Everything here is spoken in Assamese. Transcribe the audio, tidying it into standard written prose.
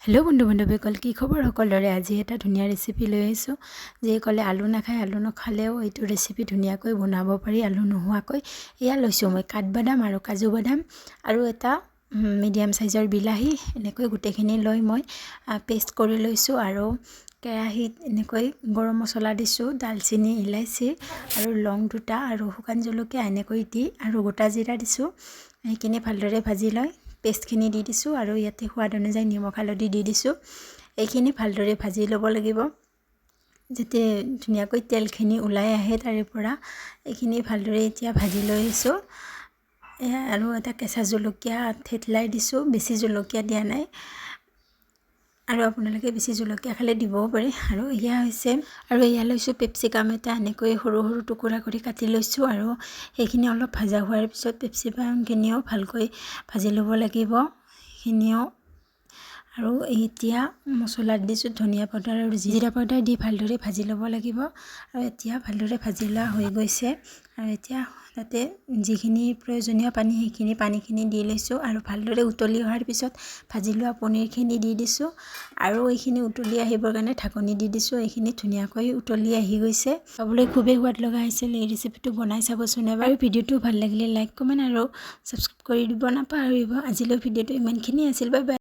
হেল্ল' বন্ধু বান্ধৱীসকল, কি খবৰ সকলোৰে? আজি এটা ধুনীয়া ৰেচিপি লৈ আহিছোঁ। যিসকলে আলু নাখায়, আলু নাখালেও এইটো ৰেচিপি ধুনীয়াকৈ বনাব পাৰি আলু নোহোৱাকৈ। এয়া লৈছোঁ মই কাঠবাদাম আৰু কাজু বাদাম আৰু এটা মিডিয়াম চাইজৰ বিলাহী। এনেকৈ গোটেইখিনি লৈ মই পেষ্ট কৰি লৈছোঁ আৰু কেৰাহীত এনেকৈ গৰম মছলা দিছোঁ, ডালচেনি, ইলাচি আৰু লং দুটা আৰু শুকান জলকীয়া এনেকৈ দি আৰু গোটা জিৰা দিছোঁ। সেইখিনি ভালদৰে ভাজি লৈ পেষ্টখিনি দি দিছোঁ আৰু ইয়াতে সোৱাদ অনুযায়ী নিমখ, হালধি দি দিছোঁ। এইখিনি ভালদৰে ভাজি ল'ব লাগিব, যাতে ধুনীয়াকৈ তেলখিনি ওলাই আহে তাৰে পৰা। এইখিনি ভালদৰে এতিয়া ভাজি লৈ আহিছোঁ। এয়া আৰু এটা কেঁচা জলকীয়া থেতলাই দিছোঁ, বেছি জলকীয়া দিয়া নাই আৰু আপোনালোকে বেছি জলকীয়া খালে দিবও পাৰে। আৰু এয়া হৈছে আৰু এয়া লৈছোঁ পেপচিকাম এটা, এনেকৈ সৰু সৰু টুকুৰা কৰি কাটি লৈছোঁ আৰু সেইখিনি অলপ ভাজা হোৱাৰ পিছত পেপচিকামখিনিও ভালকৈ ভাজি ল'ব লাগিব সেইখিনিও। আৰু এতিয়া মছলাত দিছোঁ ধনিয়া পাউডাৰ আৰু জিৰা পাউডাৰ দি ভালদৰে ভাজি ল'ব লাগিব। আৰু এতিয়া ভালদৰে ভাজি লোৱা হৈ গৈছে আৰু এতিয়া তাতে যিখিনি প্ৰয়োজনীয় পানী, সেইখিনি পানীখিনি দি লৈছোঁ আৰু ভালদৰে উতলি অহাৰ পিছত ভাজি লোৱা পনীৰখিনি দি দিছোঁ আৰু এইখিনি উতলি আহিবৰ কাৰণে ঢাকনি দি দিছোঁ। এইখিনি ধুনীয়াকৈ উতলি আহি গৈছে। খাবলৈ খুবেই সোৱাদ লগা হৈছিল। এই ৰেচিপিটো বনাই চাবচোন এবাৰ। ভিডিঅ'টো ভাল লাগিলে লাইক, কমেণ্ট আৰু ছাবস্ক্ৰাইব কৰি দিব নাপাহৰিব। আজিলৈ ভিডিঅ'টো ইমানখিনিয়ে আছিল। Bye bye.